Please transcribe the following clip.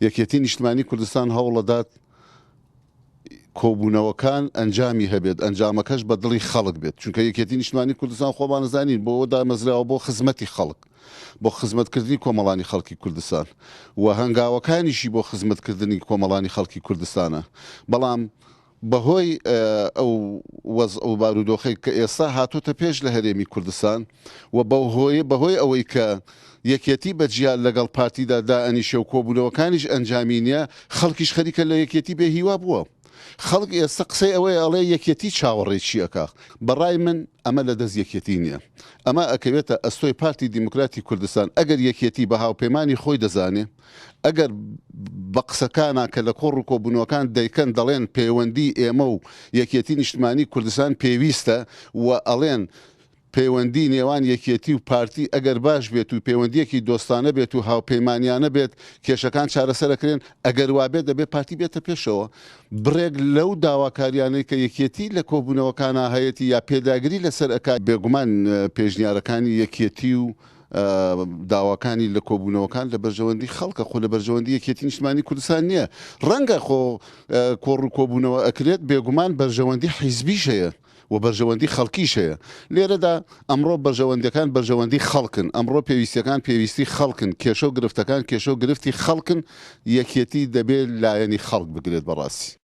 یەکێتی نیشتمانی کوردستان هەوڵەدات کۆبوونەوەکان ئەنجامی هەبێت، ئەنجامەکەش بە دڵی خەڵک بێت، چونکە یەکێتی نیشتمانی کوردستان خۆمان ئەزانین بۆ ئەوە دامەزراوە بۆ خزمەتی خەڵک، بۆ خزمەتکردنی کۆمەڵانی خەڵکی کوردستان و هەنگاوەکانیشی بۆ خزمەتکردنی کۆمەڵانی خەڵکی کوردستانە، بەڵام بەهۆی ئەو وەزع و بارودۆخەی کە ئێستا هاتۆتە پێش لە هەرێمی کوردستان و بەهۆی ئەوەی کە یەکێتی بە جیا لەگەڵ پارتیدا دائەنیشێ و کۆبوونەوەکانیش ئەنجامی نییە، خەڵکیش خەریکە لە یەکێتی بێ هیوا بووە. خەڵک ئێستا قسەی ئەوەیە ئەڵێ یەکێتی چاوەڕێی چی ئەکا؟ بە ڕای من ئەمە لە دەست یەکێتی نییە. ئەمە ئەکەوێتە ئەستۆی پارتی دیموکراتی کوردستان. ئەگەر یەکێتی بە هاوپەیمانی خۆی دەزانێ، ئەگەر بە قسەکانا کە لە کۆڕ و کۆبوونەوەکان دەیکەن دەڵێن پەیوەندی ئێمە و یەکێتی نیشتمانی کوردستان پێویستە و ئەڵێن پەیوەندی نێوان یەکێتی و پارتی ئەگەر باش بێت و پەیوەندیەکی دۆستانە بێت و هاوپەیمانیانە بێت کێشەکان چارەسەر ئەکرێن، ئەگەر وابێت دەبێت پارتی بێتە پێشەوە بڕێک لەو داواکاریانەی کە یەکێتی لە کۆبوونەوەکانا هەیەتی یا پێداگری لەسەر ئەکات، بێگومان پێشنیارەکانی یەکێتی و داواکانی لە کۆبوونەوەکان لە بەرژەوەندی خەڵکە خۆ لە بەرژەوەندی یەکێتی نیشتمانی کوردستان نییە ڕەنگە خۆ کۆڕ و کۆبوونەوە ئەکرێت بێگومان بەرژەوەندی حیزبیش هەیە و بەرژەوەندی خەڵکیش هەیە لێرەدا ئەمڕۆ بەرژەوەندیەکان بەرژەوەندی خەڵکن ئەمڕۆ پێویستیەکان پێویستی خەڵکن کێشە و گرفتەکان کێشە و گرفتی خەڵکن یەکێتی دەبێت لایەنی خەڵک بگرێت بەڕاستی.